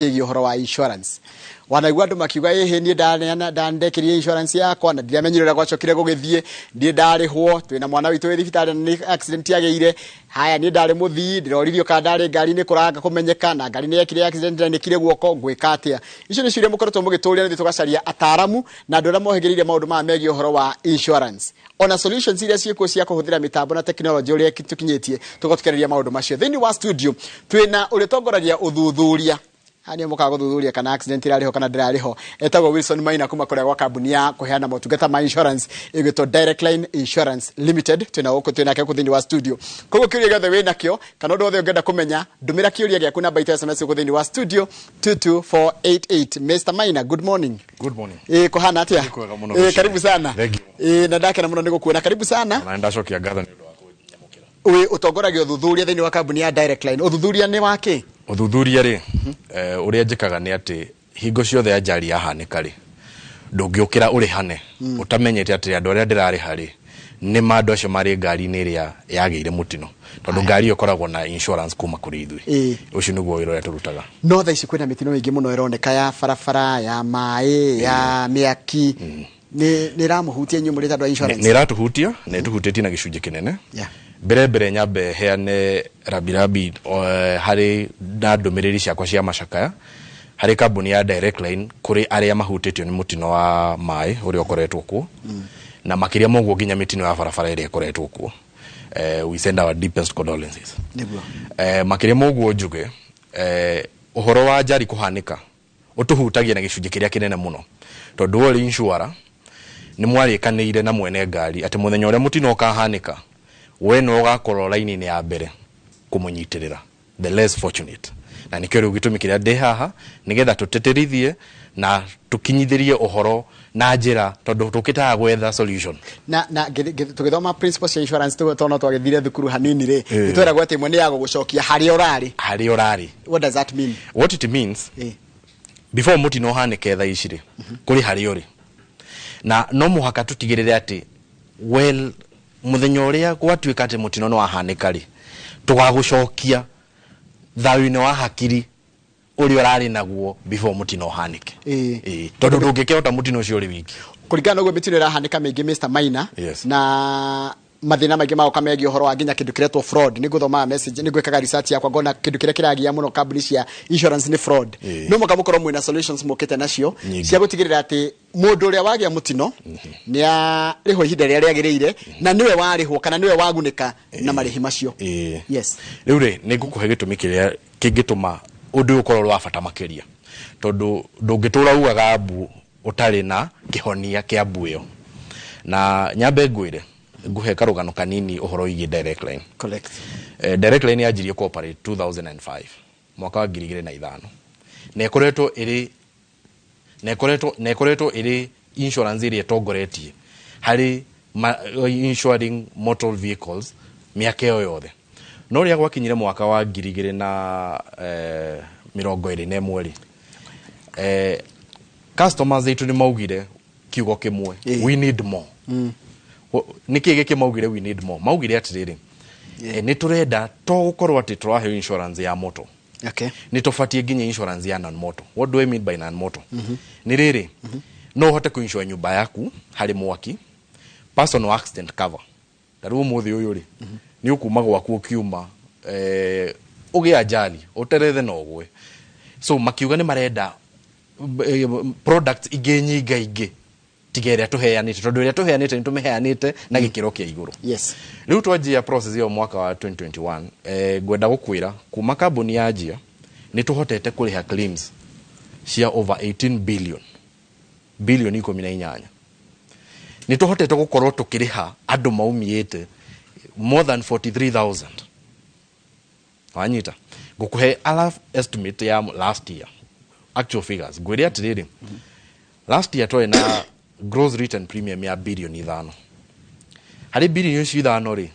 Ciĩgiĩ ũhoro wa insurance. Wanaigua andũ makiuga, "Ĩhĩ, niĩ ndaneana ndandekĩrie insurance yakwa na ndiriamenyire ũrĩa gwacokire gũgĩthiĩ. Niĩ ndarĩhwo, twĩna mwana witũ wĩ thibitarĩ na nĩ accident yagĩire haya. Niĩ ndarĩ mũthii, ndĩroririo kana ndarĩ ngari-inĩ kũranga kũmenyeka na ngari nĩ yekire accident na nĩkire guoko, ngwĩka atĩa?" Icio nĩ ciũria mũkoretwo mũgĩtũria, nĩthuĩ tũgacaria ataaramu na andũ arĩa mohĩgĩrĩire maũndũ maya megiĩ ũhoro wa insurance, ona solutions iria ciĩkuo cia kũhũthĩra mĩtambo na technology ũrĩa tũkinyĩtie. Tũgatũkereria maũndũ macio. Thĩinĩ wa studio twĩna ũrĩa ũtongoragia ũthuthuria. Haha nĩo mũkaga gũthuthuria kana accident ĩrarĩho kana ndĩrarĩho. Etagwo Wilson Maina kuma kũrĩa gwa kambuni ya kũheana motungata ma insurance ĩgwĩtwo Direct Line Insurance Limited. Twĩna gũkũ, twĩnake gũkũ thĩinĩ wa studio. Koguo kĩũria gĩothe wĩnakĩo kana ũndũ wothe ũngĩenda kũmenya, ndũmĩra kĩũria gĩaku namba itũ ya SMS gũkũ thĩinĩ wa studio, 22488. Mr Maina, good morning. Good morning. Ĩ, kũhana atĩa? Nĩ kwega mũno. Ĩ, karibu sana. Thank you. Ĩ, na ndakena mũno nĩ gũkuona. Karibu sana. Na ndacokia ngatho nĩ ũndũ wa kũnyamũkĩra. Wĩ ũtongoragia ũthuthuria thĩinĩ wa kambuni ya Direct Line. Ũthuthuria nĩ wa kĩ? Ũthuthuria rĩ, ũrĩa njĩkaga nĩ atĩ hingo ciothe anjari yahanĩka rĩ, ndũngĩũkĩra ũrĩhane ũtamenyete atĩ andũ arĩa ndĩrarĩha rĩ, nĩ ma andũ acio marĩ ngari-inĩ ĩrĩa yagĩire mũtino, tondũ ngari ĩyo ĩkoragwo na insurance kuma kũrĩ ithuĩ. Ũcio nĩguo wĩra ũrĩa tũrutaga. No thaa ici kwĩna mĩtino mĩingĩ mũno ĩroneka, ya barabara, ya maĩ, ya mĩaki. Nĩ ĩramũhutia inyuĩ mũrĩ ta andũ a insurance? Nĩ ĩratũhutia na ĩtũhutĩtie na gĩcunjĩ kĩnene. Mbere mbere nyambe heane rambirambi harĩ na ndũmĩrĩri ciakwa cia macakaya harĩ kambuni ya Direct Line kũrĩ arĩa mahutĩtio nĩ mũtino wa maĩ ũrĩa ũkoretwo kuo, na makĩria moguo nginya mĩtino ya barabara ĩrĩa ĩkoretwo kuo. We send our deepest condolences. Makĩria moguo njuge, ũhoro wa njari kũhanĩka ũtũhutagia na gĩcunjĩ kĩrĩa kĩnene mũno, tondũ we ũrĩ insurer nĩ mwarĩkanĩire na mwene ngari atĩ mũthenya ũrĩa mũtino ũkahanĩka, we nĩwe ũgakorwo raini-inĩ ya mbere kũmũnyitĩrĩra the less fortunate. Na nĩkĩo rĩu gĩtũmi kĩrĩa ndĩ haha, nĩgetha tũtĩtĩrithie na tũkinyithĩrie ũhoro na njĩra, tondũ tũkĩtaga gwetha solution. Na tũgĩthoma principles cia insurance, tondũ twagĩthire thukuru hanini rĩ, nĩtweragwo atĩ ĩmwe nĩ ya gũgũcokia harĩa ũrarĩ. Harĩa ũrarĩ. What does that mean? What it means, before mũtino ũhanĩke thaa ici rĩ, kũrĩ harĩa ũrĩ, na no mũhaka tũtigĩrĩre atĩ, well, mũthenya ũrĩa gwatuĩka atĩ mũtino nĩ wahanĩka rĩ, tũgagũcokia thayũ-inĩ wa hakiri ũrĩa ũrarĩ naguo before mũtino ũhanĩke. Ĩĩ, tondũ ndũngĩkĩhota mũtino ũcio ũrĩ wiki. Kũringana na ũguo mĩtino ĩrahanĩka mĩingĩ, Mr Maina, na mathĩna maingĩ magoka megiĩ ũhoro wa nginya kĩndũ kĩretwo fraud. Nĩ ngũthomaga message, nĩ ngwĩkaga research yakwa, ngona kĩndũ kĩrĩa kĩragia mũno kambuni cia insurance nĩ fraud. No mũka mũkorwo mwĩna solutions mũkĩte nacio Nyingĩ. cia gũtigĩrĩra atĩ mũndũ ũrĩa wagĩa mũtino nĩ arĩhwo ihinda rĩrĩa rĩagĩrĩire, na nĩwe warĩhwo kana nĩwe wagunĩka na marĩhi macio. Rĩu rĩ, nĩ ngũkũhe gĩtũmi kĩrĩa kĩngĩtũma ũndũ ũyũ ũkorwo ũrĩ wa bata makĩria, tondũ ndũngĩtũra ugaga mbu ũtarĩ na kĩhonia kĩa mbu ĩyo. Na nyambe ngwĩre, nguhe karũgano kanini ũhoro wĩgiĩ Direct Line. Direct Line yanjirie cooperate 2005, mwaka wa 2005, na ĩkoretwo ĩrĩ insurance ĩrĩa ĩtongoretie harĩ insuring motor vehicles mĩaka ĩyo yothe. No rĩrĩa gwakinyire mwaka wa ngiri igĩrĩ na mĩrongo ĩrĩ na ĩmwe rĩ, customers aitũ nĩ maugire kiugo kĩmwe: "We need more." Nĩ kĩĩ gĩkĩ maugire, "We need more"? Maugire atĩrĩrĩ, nĩ tũrenda to gũkorwo atĩ tũraheo insurance ya moto, nĩ tũbatie nginya insurance ya non motor. What do I mean by non motor? Nĩ rĩrĩ, no ũhote kũinsure nyũmba yaku harĩ mwaki, personal accident cover. Ta rĩu ũmũthĩ ũyũ rĩ, nĩ ũkuma gwaku ũkiuma, ũgĩe ajali, ũterethe na ũgwe. So makiuga nĩ marenda products ingĩ nyingaingĩ tiga ĩrĩa tũheanĩte, tondũ ĩrĩa tũheanĩte nĩ tũmĩheanĩte na gĩkĩro kĩa igũrũ. Rĩu twanjia process ĩyo mwaka wa 2021. Ngwenda gũkwĩra kuma kambuni yanjia nĩ tũhotete kũrĩha claims cia over 18 billion, bilioni 18. Nĩ tũhotete gũkorwo tũkĩrĩha andũ maumiĩte more than 43,000. Wanyita? Ngũkũhe a rough estimate ya last year actual figures. Ngwĩre atĩrĩrĩ, last year twarĩ na gross written premium ya bilioni 5. Harĩ bilioni icio 5 rĩ,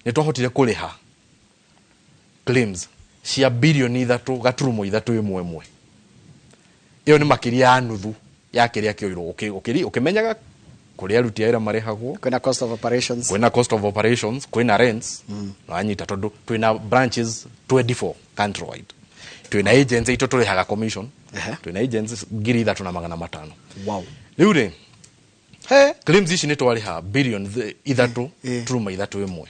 nĩ twahotire kũrĩha claims cia bilioni 3.311. Ĩyo nĩ makĩria ya nuthu ya kĩrĩa kĩoirwo. Ũkĩmenyaga kũrĩ aruti a wĩra marĩhagwo, kwĩna cost of operations, kwĩna cost of operations, kwĩna rents. Wanyita? Tondũ twĩna branches 24 countrywide. Twĩna agents aitũ tũrĩhaga commission. Twĩna agents 3,500. Wow. Rĩu rĩ, He. claims ici nĩ twarĩha billion ithatũ turuma ithatũ ĩmwe.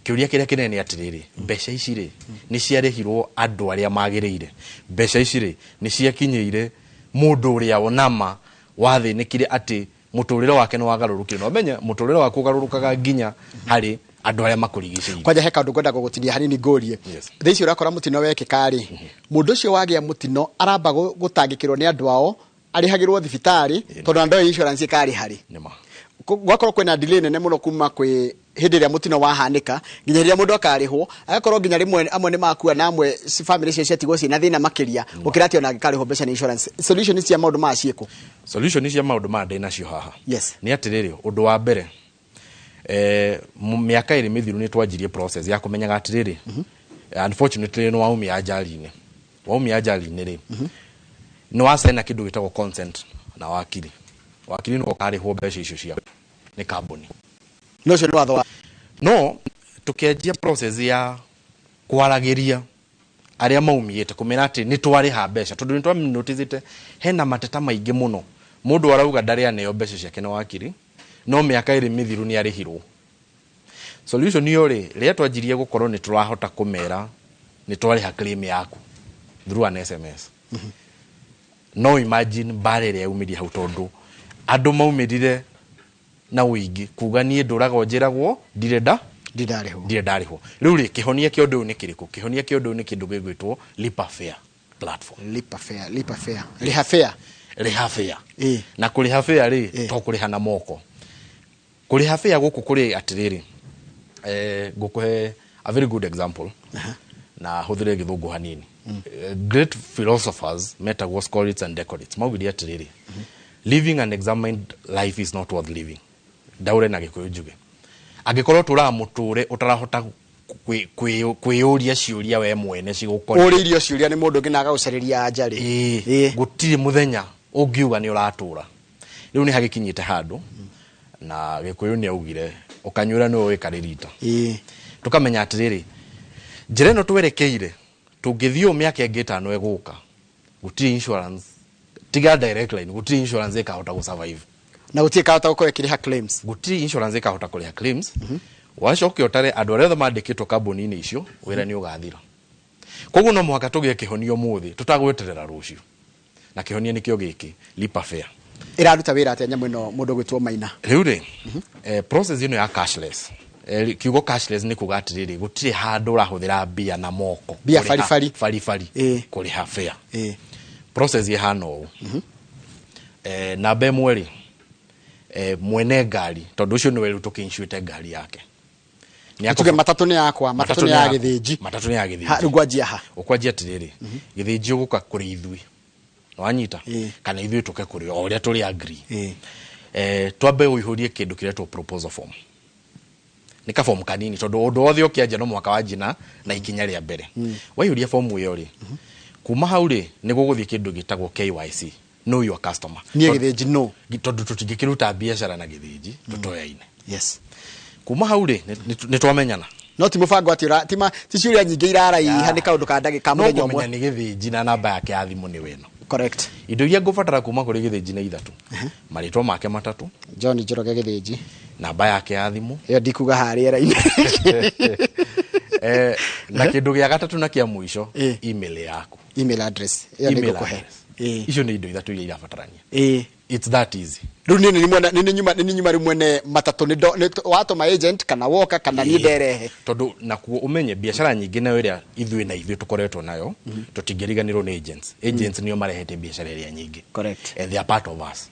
Kĩũria kĩrĩa kĩnene nĩ atĩrĩrĩ, mbeca ici rĩ, nĩ ciarĩhirwo andũ arĩa magĩrĩire? Mbeca ici rĩ, nĩ ciakinyĩire mũndũ ũrĩa nama wathĩnĩkire atĩ mũtũrĩre wake nĩ wagarũrũkire? Na ũmenye mũtũrĩre waku ũgarũrũkaga nginya harĩ andũ arĩa makũrigicĩirie. Kwanja he kaũndũ ngwenda gũgũtinia hanini ngũrie. Thaa ici ũrakora mũtino wekĩka rĩ, mũndũ ũcio wagĩa mũtino aramba gũtangĩkĩrwo nĩ andũ ao, arĩhagĩrwo thibitarĩ, tondũ na ndoĩ insurance ĩkarĩha rĩ. Nĩma. Gwakorwo kwĩna delay nene mũno kuma kwĩ hĩndĩ ĩrĩa mũtino wahanĩka nginya rĩrĩa mũndũ akarĩhwo, agakorwo nginya rĩmwe amwe nĩ makua na amwe family cio ciatigwo ciĩna thĩna makĩria gũkĩra atĩ ona angĩkarĩhwo mbeca nĩ insurance. Solution cia maũndũ maya ciĩkũ? Solution cia maũndũ maya ndĩ nacio haha. Nĩ atĩrĩrĩ, ũndũ wa mbere, mĩaka 2 mĩthiru nĩ twanjirie process ya kũmenyaga atĩrĩrĩ, unfortunately nĩ waumia ajali-inĩ. Waumia ajali-inĩ rĩ, nĩ wacaina kĩndũ gĩtagwo consent na wakiri. Wakiri nĩ ũkarĩhwo mbeca icio ciaku nĩ kambuni. No ũcio nĩ watho wa No tũkĩanjia process ya kwaragĩria arĩa maumĩte, kũmera atĩ nĩ twarĩha mbeca, tondũ nĩ twanoticĩte hena mateta maingĩ mũno. Mũndũ arauga ndarĩ aneo mbeca ciake nĩ wakiri, no mĩaka 2 mĩthiru nĩ arĩhirwo. Solution ĩyo rĩ, rĩrĩa twanjirie gũkorwo nĩ tũrahota kũmera nĩ twarĩha claim yaku through an SMS. No imagine mbara ĩrĩa yaumĩrire hau, tondũ andũ maumĩrire na ũingĩ kuga niĩ ndũragwo njĩragwo ndirĩ nda Ndirarĩhwo. Ndirĩ ndarĩhwo. Rĩu rĩ, kĩhonia kĩa ũndũ ũyũ nĩ kĩrĩkũ? Kĩhonia kĩa ũndũ ũyũ nĩ kĩndũ gĩgwĩtwo Lipa Fare platform. Lipa Fare, Lipa Fare. Rĩha fare. Rĩha fare. Na kũrĩha fare rĩ, to kũrĩha na moko. Kũrĩha fare gũkũ kũrĩ atĩrĩrĩ, ngũkũhe a very good example. Na hũthĩre gĩthũngũ hanini. Great philosophers metagwo Socrates and Descartes maugire atĩrĩrĩ, living an examined life is not worth living. Ndaure na Gĩkũyũ njuge, angĩkorwo tũraga mũtũre ũtarahota kwĩyũria ciũria we mwene cigũkoniĩ. Ũrĩirio ciũria nĩ mũndũ ũngĩ na agagũcarĩria anja rĩ. Gũtirĩ mũthenya ũngiuga nĩ ũratũra. Rĩu nĩ hagĩkinyĩte handũ na Gĩkũyũ nĩ augire ũkanyuĩra nĩwe wĩkarĩ rita. Tũkamenya atĩrĩrĩ, njĩra ĩno twerekeire tũngĩthiĩ ũũ mĩaka ĩngĩ 5 ĩgũka, gũtirĩ insurance, tiga Direct Line, gũtirĩ insurance ĩkahota gũ survive. Na gũtirĩ ĩkahota gũkorwo ĩkĩrĩha claims. Gũtirĩ insurance ĩkahota kũrĩha claims. Wacoke ũtare andũ arĩa othe mandĩkĩtwo kambuni-inĩ icio, wĩra nĩ ũgathira. Koguo no mũhaka tũgĩe kĩhonia ũmũthĩ, tũtagweterera rũciũ. Na kĩhonia nĩkĩo gĩkĩ, Lipa Fare. Ĩraruta wĩra atĩa nyamũ ĩno mũndũ ũgwĩtwo Maina? Rĩu rĩ, process ĩno ya cashless. Kiugo cashless nĩ kuga atĩrĩrĩ, gũtirĩ handũ ũrahũthĩra mbia na moko. Mbia Kũrĩha baribari. Baribari. Kũrĩha fare. Process ĩhana ũũ. Namba ĩmwe rĩ, mwene ngari, tondũ ũcio nĩwe rĩu tũkĩinsuĩte ngari yake. Nĩ Tuge matatũ nĩ yakwa, matatũ nĩ ya Gĩthĩnji. Matatũ nĩ ya Gĩthĩnji. Ha, rĩu ngwanjia ha? Ũkwanjia atĩrĩrĩ, Gĩthĩnji ũgũka kũrĩ ithuĩ. Wanyita? Kana ithuĩ tũke kũrĩ o ũrĩa tũrĩ agree. Twambe ũihũrie kĩndũ kĩretwo proposal form. Nĩ ka form kanini tondũ ũndũ wothe ũkĩanjia no mũhaka wanjie na ikinya rĩa mbere. Waihũria form ĩyo rĩ, kuma hau rĩ, nĩ gũgũthiĩ kĩndũ gĩtagwo KYC, know your customer. Niĩ Gĩthĩnji no. Tondũ tũtingĩkĩruta biacara na Gĩthĩnji, tũtoyaine. Kuma hau rĩ, nĩ twamenyana. No ti mũbango atĩ ti ma, ti ciũria nyingĩ iraraiha, nĩ kaũndũ ka ndagĩka No mũthenya ũmwe. kũmenya nĩ Gĩthĩnji na namba yake ya thimũ nĩ weno. Correct. Indo iria ngũbatara kuma kũrĩ Gĩthĩnji nĩ ithatũ. Marĩtwa make matatũ. John Njoroge Gĩthĩnji. Namba yake ya thimũ. Ĩyo ndikuga harĩa rĩera-inĩ. Na kĩndũ gĩa gatatũ na kĩa mũico, email yaku. Email address. Ĩyo nĩ Email ngũkũhe. address. Icio nĩ indo ithatũ iria irabatarania. It's that easy. Rĩu niĩ nĩ mwene, nĩ nyuma, nĩ nyuma rĩu mwene matatũ, nĩ ndo, nĩ watũma agent kana woka kana niĩ nderehe. Tondũ nakuo ũmenye biacara nyingĩ nayo ĩrĩa ithuĩ na ithuĩ tũkoretwo nayo, tũtingĩriganĩrwo nĩ agents. Agents nĩo marehete biacara ĩrĩa nyingĩ. And they are part of us.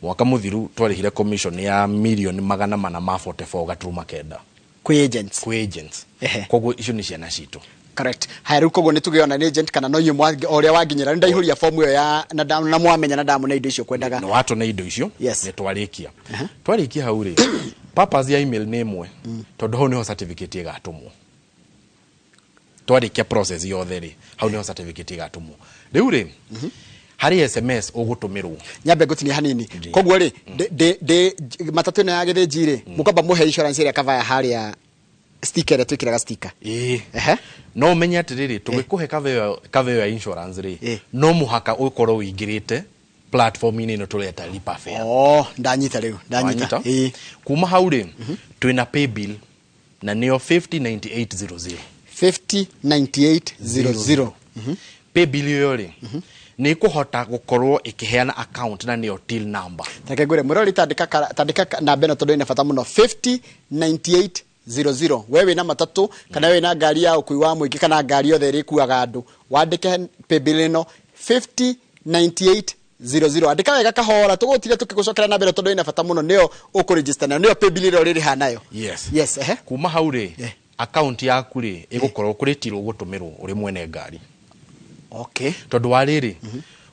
Mwaka mũthiru twarĩhire commission ya mirioni magana mana ma forty-four gaturuma kenda. Kwĩ agents. Kwĩ agents. Koguo icio nĩ ciana citũ. Correct. Haya, rĩu koguo nĩ tuge ona nĩ agent kana no inyuĩ o ũrĩa wanginyĩra, nĩ ndaihũria form ĩyo ya, na nda, na mwamenya na ndamũne indo icio kwendaga. Nĩ watũne indo icio, nĩ twarĩkia. Twarĩkia hau rĩ, purpose ya email nĩ ĩmwe, tondũ hau nĩho certificate ĩgatũmwo. Twarĩkia process yothe rĩ, hau nĩho certificate ĩgatũmwo. Rĩu rĩ, harĩ SMS ũgũtũmĩrwo. Nyambe ngũtinie hanini. Koguo rĩ, matatũ ĩno ya Gĩthĩnji rĩ, mũkwamba mũhe insurance ĩrĩa cover ya harĩa Sticker ĩrĩa twĩkĩraga sticker. Ĩĩ. Ehe. No ũmenye atĩrĩrĩ, tũgĩkũhe cover ya insurance rĩ, no mũhaka ũkorwo ũingĩrĩte platform-inĩ ĩno tũreta Lipa Fare. Oh, ndanyita rĩu, ndanyita. Wanyita? Ĩĩ. Kuma hau rĩ, twĩna pay bill na nĩyo 509800. 509800. Pay bill ĩyo rĩ, nĩ ĩkũhota gũkorwo ĩkĩheana account na nĩyo till number. Reke ngwĩre mũrori, tandĩka tandĩka namba ĩno tondũ ĩna bata mũno, 509800. We wĩna matatũ kana wĩna ngari ya ũkui wa mũingĩ kana ngari yothe ĩrĩa ĩkuaga andũ, wandĩke paybill ĩno 509800. Andĩka wega kahora, tũgũtire tũkĩgũcokera namba ĩno tondũ ĩna bata mũno, nĩyo ũkũregister nayo, nĩyo paybill ĩrĩa ũrĩrĩha nayo. Yes. Yes, ehe. Kuma hau rĩ, account yaku rĩ, ĩgũkorwo kũrĩ till ũgũtũmĩrwo ũrĩ mwene ngari. Tondũ wa rĩrĩ,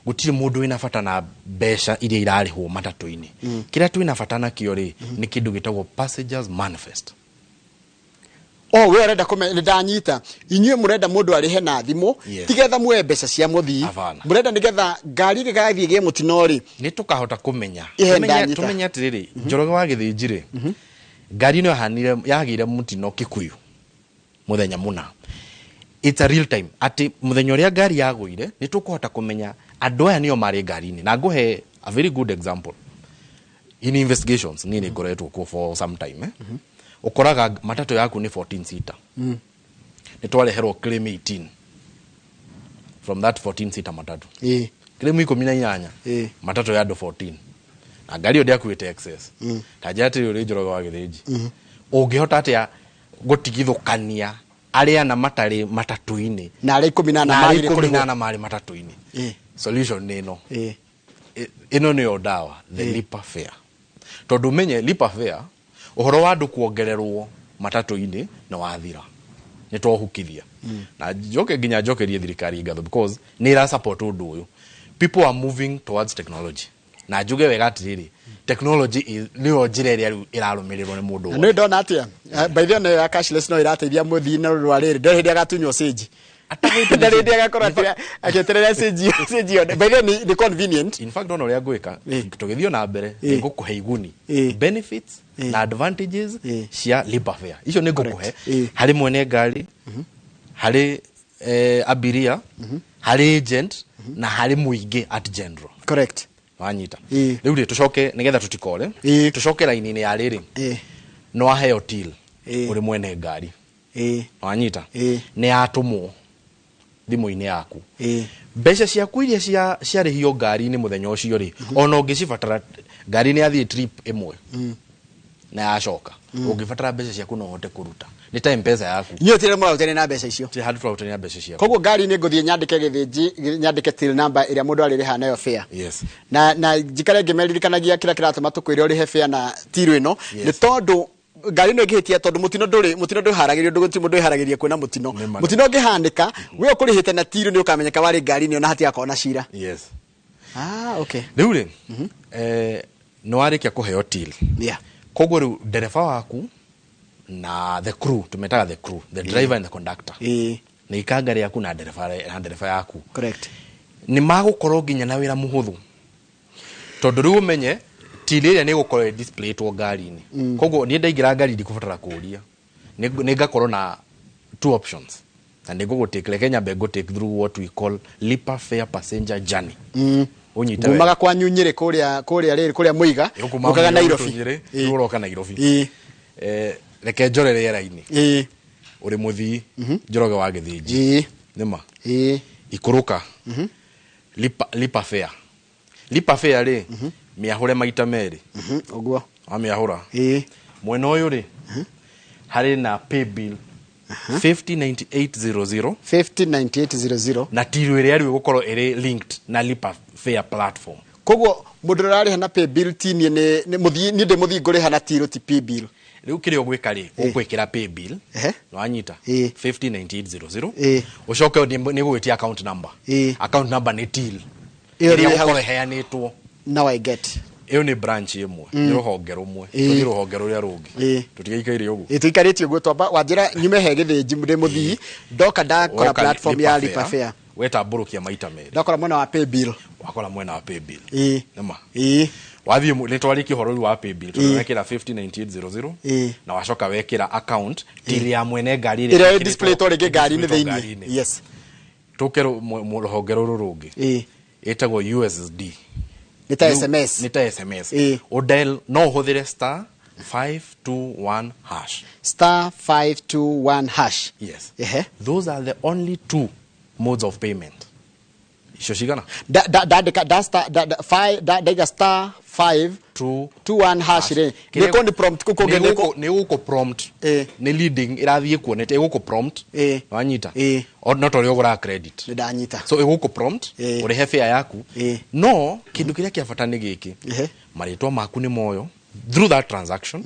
gũtirĩ mũndũ wĩna bata na mbeca iria irarĩhwo matatũ-inĩ. Kĩrĩa twĩna bata nakĩo rĩ, nĩ kĩndũ gĩtagwo passengers manifest. Oh, we ũrenda kũmenya, nĩ ndanyita, inyuĩ mũrenda mũndũ arĩhe na thimũ? Tigetha muoe mbeca cia mũthii? Hapana. Mũrenda nĩgetha ngari ĩgĩgathiĩ ĩgĩe mũtino rĩ? Nĩ tũkahota kũmenya. Ihe, ndanyita. Tũmenye atĩrĩrĩ, Njoroge wa Gĩthĩnji rĩ, ngari ĩno yahanire yagĩire mũtino Kikuyu mũthenya mũna. It's a real time, atĩ mũthenya ũrĩa ngari yagũire nĩ tũkũhota kũmenya andũ aya nĩo marĩ ngari-inĩ. Na ngũhe a very good example. In investigations, niĩ nĩ ngoretwo kuo for some time, eh? Ũkoraga matatũ yaku nĩ 14 seater, nĩ twareherwo claim 18 from that 14 seater matatu. Claim 18. Matatũ ya andũ 14 na ngari ĩyo ndĩakuĩte excess. Ta njĩra atĩrĩ, ũrĩ Njoroge wa Gĩthĩnji, ũngĩhota atĩa gũtigithũkania arĩa na matarĩ matatũ-inĩ na arĩa 14 na arĩa magĩrĩire 18 kũrĩhwo? marĩ matatũ-inĩ? Solution nĩ ĩno. Ĩno nĩyo ndawa, the Lipa Fare. Tondũ ũmenye Lipa Fare, ũhoro wa andũ kuongererwo matatũ-inĩ nĩ wathira, nĩ twohukithia. Na njoke nginya njokerie thirikari ngatho because nĩ ĩra support ũndũ ũyũ. People are moving towards technology, na njuge wega atĩrĩrĩ, technology nĩyo njĩra ĩrĩa rĩu ĩrarũmĩrĩrwo nĩ mũndũ Na wothe. nĩ ndona atĩa? By the way, nayo ya cashless no ĩrateithia mũthii na ũndũ wa rĩrĩ, ndarĩ hĩndĩ agatunywo cĩnji, ndarĩ hĩndĩ agakorwo agĩeterera cĩnji, cĩnji yone. By the way, nĩ convenient. In fact, ona ũrĩa ngwĩka, tũgĩthiĩ na mbere, nĩngũkũhe iguni, benefits na advantages cia Lipa Fare. Icio nĩ ngũkũhe harĩ mwene ngari, harĩ abiria, harĩ agent na harĩ mũingĩ at general. Wanyita? Rĩu rĩ, tũcoke nĩgetha tũtikore, tũcoke raini-inĩ ya rĩrĩ. Nĩ waheo till ũrĩ mwene ngari. Wanyita? Nĩ yatũmwo thimũ-inĩ yaku. Mbeca ciaku iria ciarĩhio ngari-inĩ mũthenya ũcio rĩ, ona ũngĩcibatara, ngari nĩ yathiĩ trip ĩmwe na yacoka, ũngĩbatara mbeca ciaku no ũhote kũruta, nĩ ta M-Pesa yaku. Inyuĩ tirĩ mũrarutania na mbeca icio? Ti handũ tũrarutania mbeca ciaku. Koguo ngari-inĩ ngũthiĩ nyandĩke Gĩthĩnji, nyandĩke till number ĩrĩa mũndũ arĩrĩha nayo fare? Yes. Na njikare ngĩmeririkanagia kĩrĩa kĩratũma tũkwĩre ũrĩhe fare na till ĩno nĩ tondũ ngari ĩno ĩngĩhĩtia, tondũ mũtino ndũrĩ, mũtino ndũharagĩrio, ndũgũti mũndũ ĩharagĩria kwĩna mũtino. Nĩ ma. Mũtino ũngĩhanĩka, we ũkũrĩhĩte na till nĩ ũkamenyeka warĩ ngari-inĩ ĩyo na hatigakorwo na cira. Yes. Ah, okay. Rĩu rĩ, nĩ warĩkia kũheo till, koguo rĩu ndereba waku na the crew, tũmetaga the crew, the driver and the conductor, nĩ ikanga rĩaku na ndereba yaku, nĩ magũkorwo nginya na wĩra mũhũthũ, tondũ rĩu ũmenye till ĩrĩa nĩ ĩgũkorwo ĩ displaytwo ngari-inĩ. Koguo niĩ ndaingĩra ngari ndikũbatara kũũria. Nĩ ngakorwo na two options na nĩ ngũgũtake, reke nyambe ngũtake through what we call Lipa Fare passenger journey. Ũnyite wega. Ngumaga kwanyu Nyĩrĩ kũrĩa rĩrĩ, kũrĩa Mũiga, Ũkuma ngũkaga Mũiga Nairobi. gwitũ Nyĩrĩ, rĩu ũroka Nairobi. Reke njore rĩera-inĩ. Ũrĩ mũthii Njoroge wa Gĩthĩnji? Nĩma. Ikũrũka Lipa Fare. Lipa Fare rĩ, mĩahũre maita merĩ. Ũguo. Wamĩahũra, mwena ũyũ rĩ, harĩ na pay bill 509800. 509800. Na till ĩrĩa rĩu ĩgũkorwo ĩrĩ linked na Lipa Fare platform. Koguo mũndũ ũrĩa ũrarĩha na pay bill ti niĩ, nĩ mũthii, niĩ ndĩ mũthii ngũrĩha na till, ti pay bill. Rĩu kĩrĩa ũgwĩka rĩ, ũgwĩkĩra pay bill. Wanyita? 509800. Ũcoke nĩ gũgwĩtia account number. Account number nĩ till Ĩyo ĩrĩa rĩu hau. gũkorwo ĩheanĩtwo. Now I get. Ĩyo nĩ branch ĩmwe, nĩ rũhonge rũmwe. Tũthiĩ rũhonge rũrĩa rũngĩ. Tũtigaikaire ũguo. Ĩ, tũikarĩtie ũguo, twamba wanjĩra nyume he Gĩthĩnji ndĩ mũthii, ndoka ndakora Woka platform Lipa ya Lipa Fare, Fare. Wetambũrũkia maita merĩ. Ndakora mwena wa pay bill. Wakora mwena wa pay bill. Nĩma. Wathiĩ nĩ twarĩkia ũhoro rĩu wa paybill, tondũ wekĩra 509800 na wacoka wekĩra account till ya mwene ngari ĩrĩa ĩkĩrĩtwo- displaytwo rĩngĩ ngari-inĩ displaytwo thĩinĩ. ngari-inĩ. Yes. Tũke rũhonge rũrũ rũngĩ, ĩtagwo USSD. Nĩ ta SMS. Nĩ ta SMS. Ũdial, no ũhũthĩre *521#. *521#. Yes. Ehe. Those are the only two modes of payment. Icio cigana? Ndandĩka da star da da five da ndaiga *5 Two 21# rĩ, nĩ kũni prompt kũu kũngĩ nĩ nĩ gũkũ prompt. Nĩ leading ĩrathiĩ kuonete ĩgũkũ prompt. Wanyita? O no ta ũrĩa ũgũraga credit. Nĩ ndanyita. So ĩgũkũ prompt ũrĩhe fare yaku. No kĩndũ kĩrĩa kĩa bata nĩ gĩkĩ, marĩtwa maku nĩ moyo through that transaction.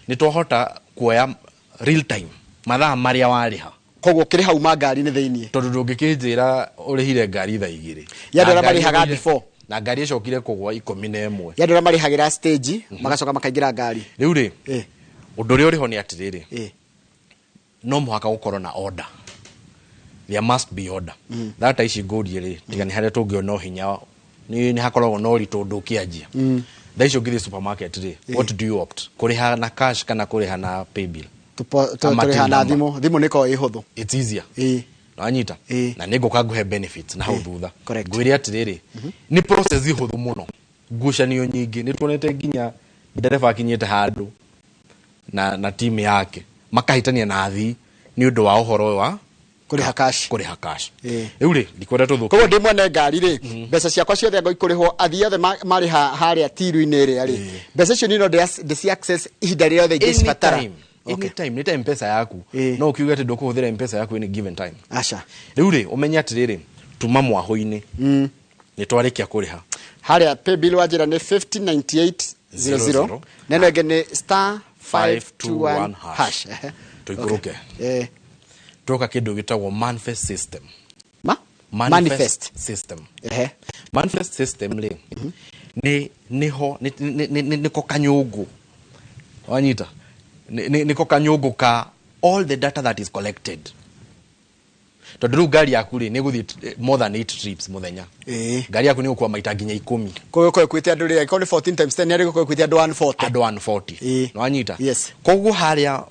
Nĩ twahota kuoya real time mathaa marĩa warĩha. Koguo kĩrĩ hau ma ngari-inĩ thĩinĩ. Tondũ ndũngĩkĩnjĩra ũrĩhire ngari thaa 2 Ya andũ Na arĩa ngari marĩhaga before. Na ngari ĩcokire kũgwa 11. Ya andũ arĩa marĩhagĩra stage magacoka makaingĩra ngari. Rĩu rĩ, ũndũ ũrĩa ũrĩho nĩ atĩrĩrĩ, no mũhaka gũkorwo na order. There must be order. Thata ici ngũrie rĩ, tiga nĩ harĩa tũngĩona ũhinya, nĩ hakoragwo na ũritũ ũndũ ũkĩanjia. Thaa ici ũngĩthiĩ supermarket rĩ, what do you opt, kũrĩha na cash kana kũrĩha na paybill? Ama Tũrĩha till na number. thimũ. Thimũ nĩ ĩkoragwo ĩ hũthũ. It's easier. Wanyita? Na nĩ ngũka ngũhe benefits na hau thutha. Ngwĩre atĩrĩrĩ, nĩ process hũthũ mũno. Ngucanio nyingĩ nĩ tuonete nginya ndereba akinyĩte handũ na team yake makahĩtania na athii nĩ ũndũ wa ũhoro wa kũrĩha cash. Kũrĩha cash. Rĩu rĩ, ndikwenda tũthũkie. Koguo ndĩ mwene ngari rĩ, mbeca ciakwa ciothe anga ikũrĩhwo athii othe marĩha harĩa tiru-inĩ ĩrĩa rĩ, mbeca icio niĩ no ndĩci access ihinda rĩothe ingĩcibatara. Anytime. Anytime nĩ ta Mpesa yaku. No ũkiuge atĩ ndũkũhũthĩra Mpesa yaku any given time. Aca. Rĩu rĩ, ũmenye atĩrĩrĩ, tuma mwahũ-inĩ nĩ twarĩkia kũrĩha. Harĩa paybill wanjĩra nĩ 509800. 00. Na ĩno ĩngĩ nĩ *521 521 hash. hash. Tũikũrũke. Twoka kĩndũ gĩtagwo manifest system. Ma manifest. System. Manifest system rĩ, nĩ nĩho nĩko kanyũngũ. Wanyita? Nĩko kanyũngũ ka all the data that is collected, tondũ rĩu ngari yaku rĩ, nĩ ĩgũthiĩ more than 8 trips mũthenya. Ngari yaku nĩ ĩgũkua maita nginya 10. Koguo ĩkorwo ĩkuĩte andũ rĩ, angĩkorwo nĩ 14 times 10, nĩ gũkorwo ĩkuĩte andũ 140. Andũ 140. Nĩwanyita? Yes. Koguo harĩa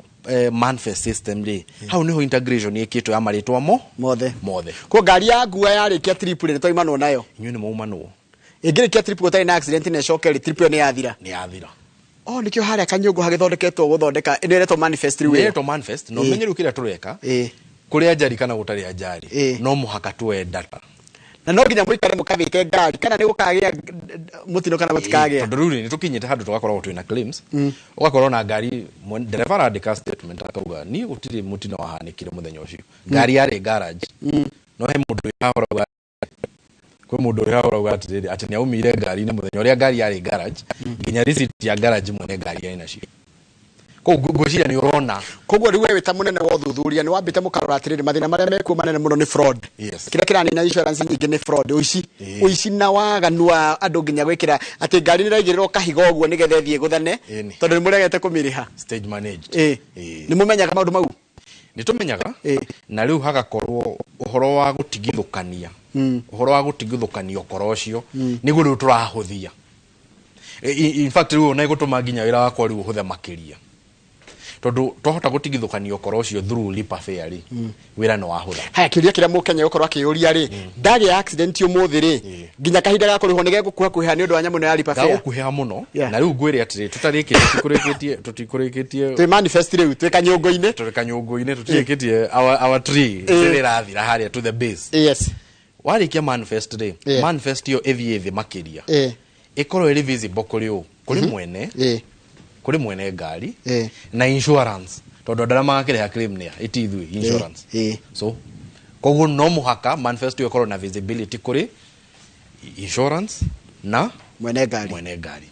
manifest system rĩ, hau nĩho integration ĩkĩtwo ya marĩtwa mo mothe. Mothe. Koguo ngari ya ngua yarĩkia trip rĩ, nĩtwaimanwo nayo. Inyuĩ nĩ maumanwo. Ĩngĩrĩkia trip gũtarĩ na accident na ĩcoke rĩ, trip ĩyo nĩ yathira. Nĩ yathira. Oh, nĩkĩo harĩa kanyũngũ hagĩthondeketwo gũthondeka ĩno ĩretwo manifest rĩu ĩyo. Nĩ manifest. Na ũmenye rĩu kĩrĩa tũreka, kũrĩ ajari kana gũtarĩ ajari, no mũhaka tuoe data. Na no nginya mũikare mũkagĩte ngari kana nĩ gũkagĩa mũtino kana gũtikagĩa. Tondũ rĩu rĩ, nĩ tũkinyĩte handũ tũgakoragwo twĩna claims, ũgakorwo na ngari, ndereba arandĩka statement akauga niĩ gũtirĩ mũtino wahanĩkire mũthenya ũcio, ngari yarĩ garage, no he mũndũ wĩ haha ũrauga, kwĩ mũndũ wĩ haha ũrauga atĩrĩrĩ, atĩ nĩ aumire ngari-inĩ mũthenya ũrĩa ngari yarĩ garage, nginya receipt ya garage mwene ngari yarĩ nacio. Koguo ngwĩciria nĩ ũrona. Koguo rĩu we wĩ ta mũnene wa ũthuthuria nĩ wambĩte mũkarora atĩrĩrĩ, mathĩna marĩa mekuo manene mũno nĩ fraud. Yes. Kĩrĩa kĩranina insurance nyingĩ nĩ fraud, ũici. Ũici na waganu wa andũ nginya gwĩkĩra atĩ ngari nĩ ĩraigĩrĩrwo kahiga ũguo nĩgetha ĩthiĩ ĩgũthane, tondũ nĩ mũregete kũmĩrĩha. Stage managed. Nĩ mũmenyaga maũndũ mau? Nĩ tũmenyaga. Na rĩu hagakorwo ũhoro wa gũtigithũkania. Ũhoro wa gũtigithũkania ũkora ũcio, nĩguo rĩu tũrahũthia. In fact rĩu ona ĩgũtũma nginya wĩra wakwa rĩu ũhũthe makĩria, tondũ twahota gũtigithũkania ũkora ũcio through lipa fare rĩ, wĩra nĩ wahũtha. Haya, kĩũria kĩrĩa mũkenya gũkorwo akĩyũria rĩ, ndagĩa accident ũmũthĩ rĩ, nginya kahinda ga kũrĩhwo nĩ gegũkuhakuhĩha nĩ ũndũ wa nyamũ ĩno ya lipa fare? Gagũkuhĩha mũno. Na rĩu ngwĩre atĩrĩ, tũtarĩkĩtie, tũtikũrĩkĩtie. Twĩ manifest rĩu, twĩ kanyũngũ-inĩ. Tũrĩ kanyũngũ-inĩ, tũtirĩkĩtie our tree rĩrĩa ĩrathira harĩa to the base. Warĩkia manifest rĩ, manifest ĩyo ĩthiĩ thĩ makĩria, ĩkorwo ĩrĩ visible kũrĩ ũ, kũrĩ mwene, kũrĩ mwene ngari na insurance, tondũ andũ arĩa magakĩrĩha claim nĩ a ĩti ithuĩ, insurance. So koguo no mũhaka manifest ĩyo ĩkorwo na visibility kũrĩ insurance na mwene ngari. Mwene ngari.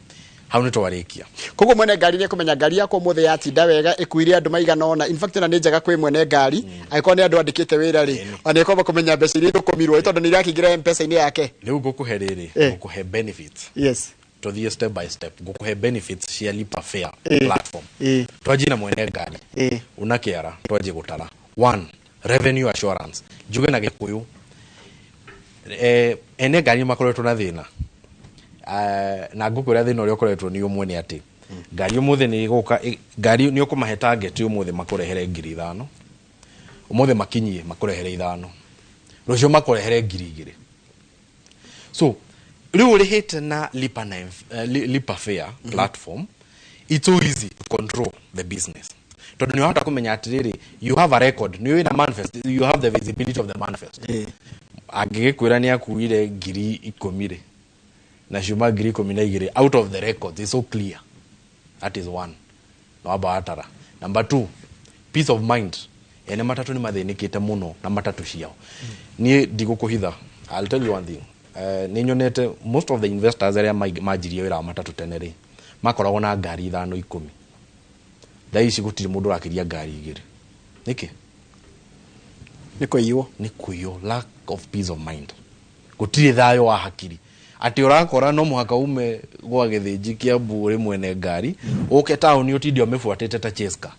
Hau nĩ twarĩkia. Koguo mwene ngari nĩ ekũmenya ngari yakwa ũmũthĩ yatinda wega, ĩkuire andũ maigana ũna. In fact ĩno nĩ njega kwĩ mwene ngari, angĩkorwo nĩ andũ andĩkĩte wĩra rĩ, ona ĩkorwo kũmenya mbeca iria ithũkũmirwo tondũ nĩ irakĩingĩra M-Pesa-inĩ yake. Rĩu ngũkũhe rĩrĩ, ngũkũhe benefits. Tũthiĩ step by step, ngũkũhe benefits cia lipa fare platform. Twanjie na mwene ngari. Una kĩara, twanjie gũtara. One, revenue assurance. Njuge na Gĩkũyũ, ene ngari nĩ makoretwo na thĩna. Na ngũkwĩra thĩna ũrĩa ũkoretwo nĩ ũmwe nĩ atĩ ngari ũmũthĩ nĩ ĩgũka, ngari nĩ ũkũmahe target ũmũthĩ makũrehere 5,000, ũmũthĩ makinyie makũrehere 5, rũciũ makũrehere 2,000. So rĩu ũrĩhĩte na lipa na lipa fare platform, it's so easy to control the business tondũ nĩ wahota kũmenya atĩrĩrĩ, you have a record, nĩ wĩna manifest, you have the visibility of the manifest. Angĩgĩkwĩra nĩ akuire 10,000 rĩ, na ciuma 12,000 out of the records, it's so clear. That is one, no wamba watara. Number two, peace of mind. Ene matatu nĩ mathĩnĩkĩte mũno na matatu ciao. Niĩ ndigũkũhitha, I'll tell you one thing, nĩ nyonete most of the investors arĩa manjirie wĩra wa matatu tene rĩ, makoragwo na ngari 5 10. Thaa ici gũtirĩ mũndũ ũrakĩria ngari 2. Nĩkĩ? Nĩ kũiywo. Nĩ kũiywo, lack of peace of mind, gũtirĩ thayũ wa hakiri, atĩ ũrakora no mũhaka ume gwa gĩthĩnji Kiambu ũrĩ mwene ngari ũke taũni ũtinde ũmĩbuatĩte ta chase car,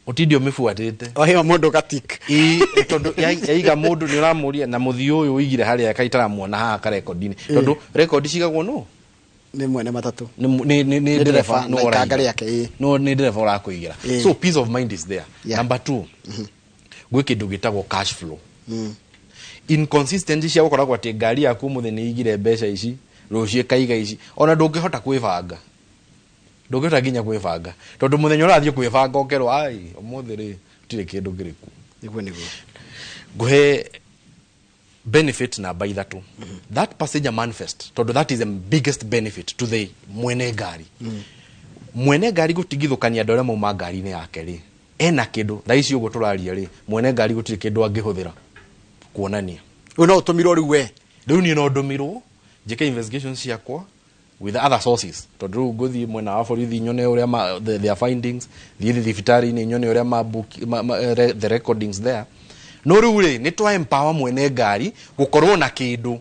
ũtinde ũmĩbuatĩte. Waheo mũndũ gatik. Ĩ, tondũ yaiga mũndũ nĩ ũramũria na mũthii ũyũ ũigire harĩa kaitaramuona haha karekondi-inĩ, tondũ rekondi cigagwo no nĩ mwene matatũ, nĩ nĩ ndereba ndereba no na ikanga ũraiga. rĩake, ĩ. No nĩ ndereba ũrakũigĩra. So peace of mind is there. Number two, gwĩ kĩndũ gĩtagwo cash flow. Inconsistency cia gũkoragwo atĩ ngari yaku ũmũthĩ nĩ igire mbeca ici, rũciũ ĩkaiga ici, ona ndũngĩhota kwĩbanga, ndũngĩhota nginya kwĩbanga, tondũ mũthenya ũrathiĩ kwĩbanga ũkerwo ai ũmũthĩ rĩ gũtirĩ kĩndũ kĩrĩku. Nĩguo. Ngũhe benefit namba 3, that passenger manifest, tondũ that is the biggest benefit to the mwene ngari. Mwene ngari gũtigithũkania andũ arĩa mauma ngari-inĩ yake rĩ, ena kĩndũ. Thaa ici ũguo tũraria rĩ, mwene ngari gũtirĩ kĩndũ angĩhũthĩra kuonania. Rĩu no ũtũmirwo rĩu we. Rĩu niĩ no ndũmirwo njĩke investigations ciakwa with other sources, tondũ rĩu ngũthiĩ mwena wa borithi nyone ũrĩa their findings, thiĩ thibitarĩ-inĩ nyone ũrĩa ma book, the recordings there. No rĩu rĩ, nĩ twa empower mwene ngari gũkorwo na kĩndũ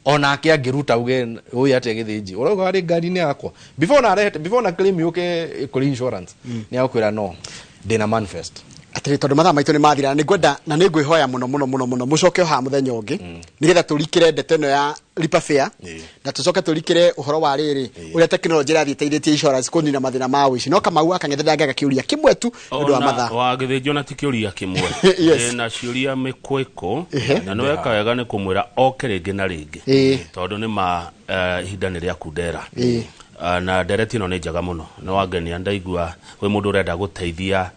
onake angĩruta uge ũyũ atĩa gĩthĩnji ũrauga harĩ ngari-inĩ yakwa before na arehete, before na claim yũke kũrĩ insurance, nĩ agũkwĩra no ndĩna manifest. Atĩrĩ, tondũ mathaa maitũ nĩ mathira, na nĩngwenda na nĩngwĩhoya mũno mũno mũno mũno mũcoke o haha mũthenya ũngĩ, nĩgetha tũrikĩre ndeto ĩno ya lipa fare, na tũcoke tũrikĩre ũhoro wa rĩrĩ ũrĩa tekinoronjĩ ĩrathiĩ ĩteithĩtie insurance kũnina mathĩna ma ũici. No Kamau wa Kang'ethe ndangĩaga kĩũria kĩmwe tu nĩ ũndũ wa mathaa. Wa gĩthĩnjo na ti kĩũria kĩmwe. Ndĩna ciũria mĩkwĩkũ, na nĩ weka wega nĩ kũmwĩra oke rĩngĩ na rĩngĩ, tondũ nĩ ma ihinda nĩ rĩakundera. Na ndereti ĩno nĩ njega mũno, nĩ wangenia, ndaigua wĩ mũndũ ũrenda gũteithia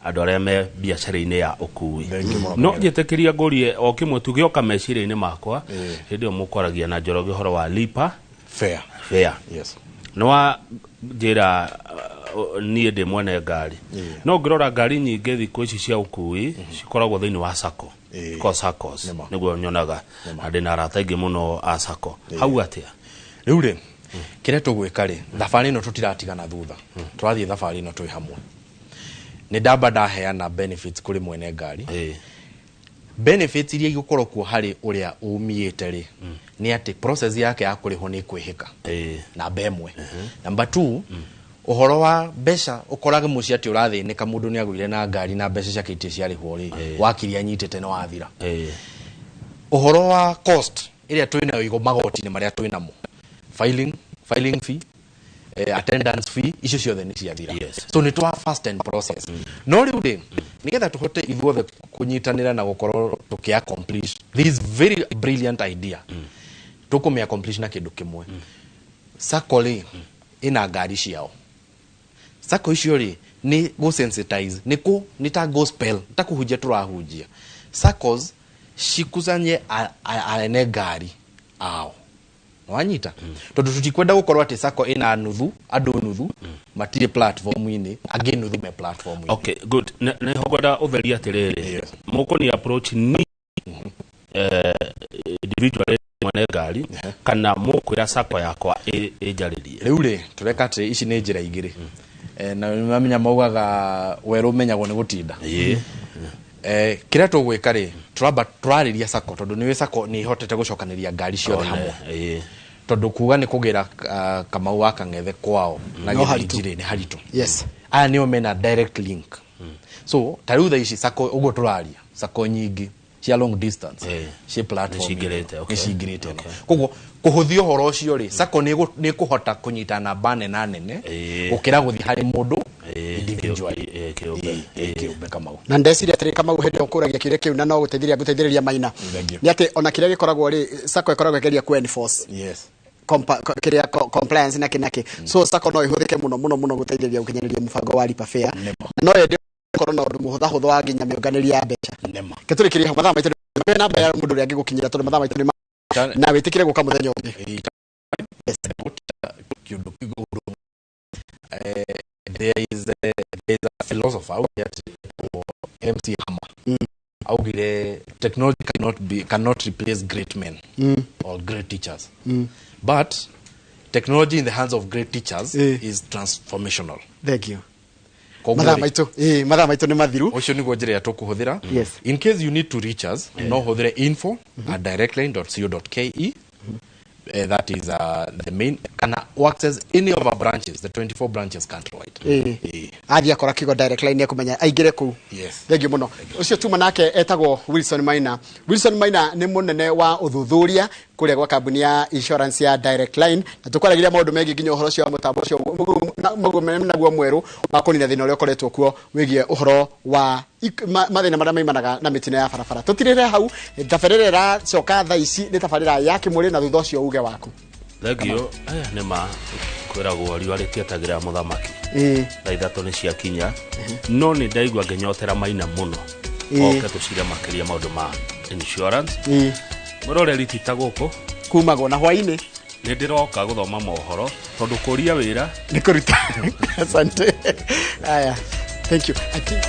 andũ arĩa me biacara-inĩ ya ũkui. Thank you mũno. No njĩtĩkĩria ngũrie o kĩmwe tu gĩoka meciria-inĩ makwa hĩndĩ ĩyo mũkwaragia na Njoroge ũhoro wa lipa Fair. Fair. Yes. Nĩ wa njĩra, niĩ ndĩ mwene ngari, no ngĩrora ngari nyingĩ thikũ ici cia ũkui cikoragwo thĩinĩ wa sacco. Ko saccos Nĩma. nĩguo nyonaga, na ndĩna arata aingĩ mũno a sacco hau atĩa? Rĩu rĩ, kĩrĩa tũgwĩka rĩ, thabarĩ ĩno tũtiratigana thutha, tũrathiĩ thabarĩ ĩno twĩ hamwe. Nĩ ndamba ndaheana benefits kũrĩ mwene ngari. Benefits iria igũkorwo kuo harĩ ũrĩa ũmiĩte rĩ, nĩ atĩ process yake ya kũrĩhwo nĩ ĩkwĩhĩka. Namba 1. Namba 2, ũhoro wa mbeca, ũkorage mũciĩ atĩ ũrathĩnĩka, mũndũ nĩ agũire na ngari na mbeca ciake itirĩ ciarĩhwo rĩ, wakiri anyitĩte nĩ wathira. Ũhoro wa cost ĩrĩa twĩnayo igo magoti-inĩ marĩa twĩnamo, filing fee, attendance fee, icio ciothe nĩ ciathira. So nĩ twa fast and process. No rĩu rĩ, nĩgetha tũhote ithuothe kũnyitanĩra na gũkorwo tũkĩ accomplish this very brilliant idea, tũkũmĩ accomplish na kĩndũ kĩmwe. Sacco rĩ, ĩna ngari ciao. Sacco icio rĩ, nĩ gũ sensitize, nĩ kũ nĩ ta gospel, ta kũhunjia tũrahunjia. Saccos cikusanye ene ngari ao, wanyita, tondũ tũtikwenda gũkorwo atĩ sacco ĩna nuthu andũ, nuthu matirĩ platform-inĩ, angĩ nuthu me platform-inĩ. Okay, good. Nĩ ngwenda ũtherie atĩrĩrĩ, mũkũni approach ni individual mwene ngari kana mũkwĩra sacco yakwa ĩnjarĩrie? Rĩu rĩ, tũreka atĩ ici nĩ njĩra igĩrĩ. Na nĩmamenya maugaga werũ ũmenyagwo nĩ gũtinda. Kĩrĩa tũgwĩka rĩ, tũramba tũrarĩria sacco, tondũ nĩũĩ sacco nĩ ihotete gũcokanĩria ngari ciothe hamwe, tondũ kuga nĩ kũgĩra Kamau wa Kang'ethe kwao na No haritũ. gĩthĩnji rĩ, nĩ haritũ. Aya nĩo mena direct link. So ta rĩu thaa ici sacco ũguo tũraria, sacco nyingĩ Cia long distance ci platform Nĩcingĩrĩte, okay. Nĩcingĩrĩte ĩno. Koguo kũhũthia ũhoro ũcio rĩ, sacco nĩ ĩkũhota kũnyita namba nena nene gũkĩra gũthiĩ harĩ mũndũ individually. Kĩũmbe. Kĩũmbe, Kamau. Na ndeciria atĩrĩ, Kamau, hĩndĩ ĩyo kũragia kĩũria kĩu na no gũteithĩrĩria ngũteithĩrĩria Maina, Thank you. nĩ atĩ ona kĩrĩa gĩkoragwo rĩ, sacco ĩkoragwo ĩgeria ku enforce kĩrĩa compliance na kĩ so sacco no ĩhũthĩke mũno mũno mũno gũteithĩrĩria gũkinyanĩria mũbango wa lipa fare. Na no yende gũkorwo na ũndũ mũhũthahũthũ wa nginya mĩũnganĩrie ya mbeca. Ke tũrĩkĩrie hau, mathaa maitũ nĩ namba ya mũndũ ũrĩa angĩgũkinyĩra, tondũ mathaa maitũ nĩ na wĩtĩkĩre gũka mũthenya ũngĩ. Yes. Kĩũndũ kĩu, there is a philosopher augire atĩ, MC Hammer, augire technology cannot replace great men or great teachers, but technology in the hands of great teachers is transformational. Thank you. Koguo Mathaa rĩ, maitũ, mathaa maitũ nĩ mathiru. Ũcio nĩguo njĩra ĩrĩa tũkũhũthĩra. In case you need to reach us, no hũthĩre info@directline.co.ke. That is the main, kana access any of our branches, the 24 branches countrywide. Athiĩ akora kiugo Direct Line nĩekũmenya aingĩre kũu. Thengiũ mũno. Ũcio tuma nake etagwo Wilson Maina. Wilson Maina nĩ mũnene wa ũthuthuria kũrĩa gwa kambuni ya insurance ya Direct Line, na tũkwaragĩria maũndũ megiĩ nginya ũhoro ũcio wa mũtambo ũcio naguo mwerũ wa kũnina thĩna ũrĩa ũkoretwo kuo wĩgiĩ ũhoro wa mathĩna marĩa maimanaga na mĩtino ya barabara. Tũtirĩre hau, tabarĩra ĩracoka thaa ici nĩ tabarĩra ya kĩmũrĩ, na thutha ũcio uge waku. Thengio. Nĩ ma kwĩragwo riũa rĩtietagĩra mũthamaki. 3:00 nĩ ciakinya, no nĩ ndaigua ngĩnyotera Maina mũno oke tũcire makĩria maũndũ ma insurance. Mwĩroreri, ti ta gũkũ kumagwo na hwainĩ. Nĩ ndĩroka gũthoma mohoro tondũ kũria wĩra nĩ kũruta. Asante. Aya, thank you. I think